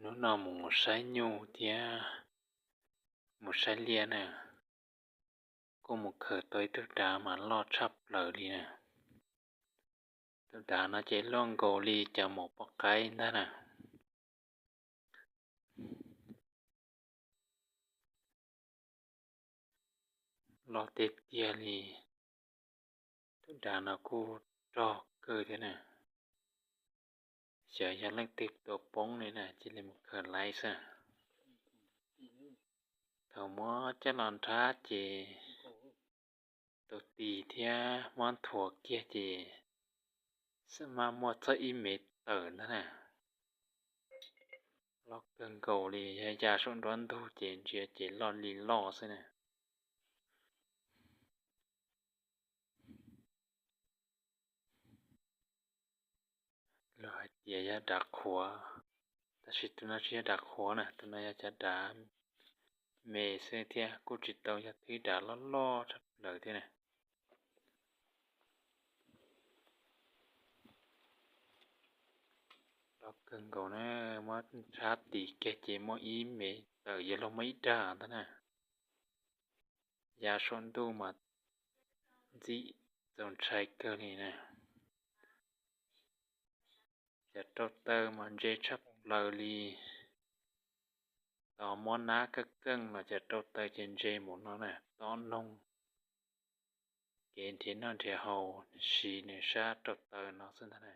Hnub no mus saib nyuj thiab mus saib liaj na, kuj mus khaws tau ib tug dav mas loj tshaj plaws li na. Tus dav no ces loj nkaus li cov maum poj qaib ntag na. Loj tiag tiag li. Tus dav no kuj rog kawg thiab na. Xyov yog leej twg tua poob li na, cia li mus khaws laiv xwb. Thaum muab coj los nrhab ces tus tis thiab muab nthuav kiag ces xab maj muaj txog ib mev tawm ntag na. Loj kawg nkaus li, yog ya saum nruab ntug ces ntsia ces loj li loj xwb na. Lawv hais tias yog dav qhuav, tab sis tus no tsis yog dav qhuav na, tus no yog cov dav me xwb thiab kuj tsis tau yog thwb dav loj loj tshaj plaws thiab na. Loj kawg nkaus na, muab nrhab tis kiag ces muaj ib mev tawm yuav luag muaj ib dag ntag na. Ya saum ntuj mas ntxim txaus ntshai kawg li na. Cov rau taw mas ntse tshaj plaws li. Tos muab nab keej keej los cov rau taw ces ntse mus no na, tob noog. Kev nrhiav noj nrhiav haus siv nws sab rau taw no xwb ntag na.